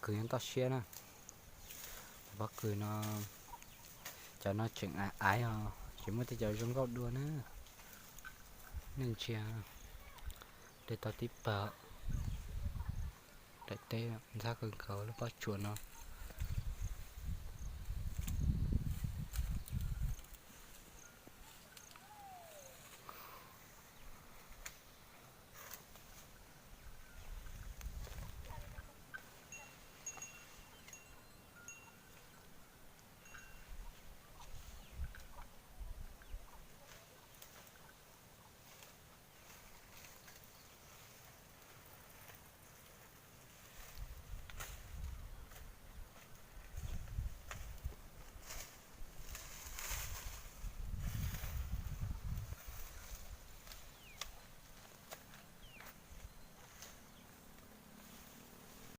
Kws nyob toj siab na. Pob kws no, cov no tseem aiv aiv os, tsis muaj tej cov zoo nkauj dua na. Nej ntsia, de tau tib pawg. Daim teb ntxhab kawg nkaus lub pob tsuas no.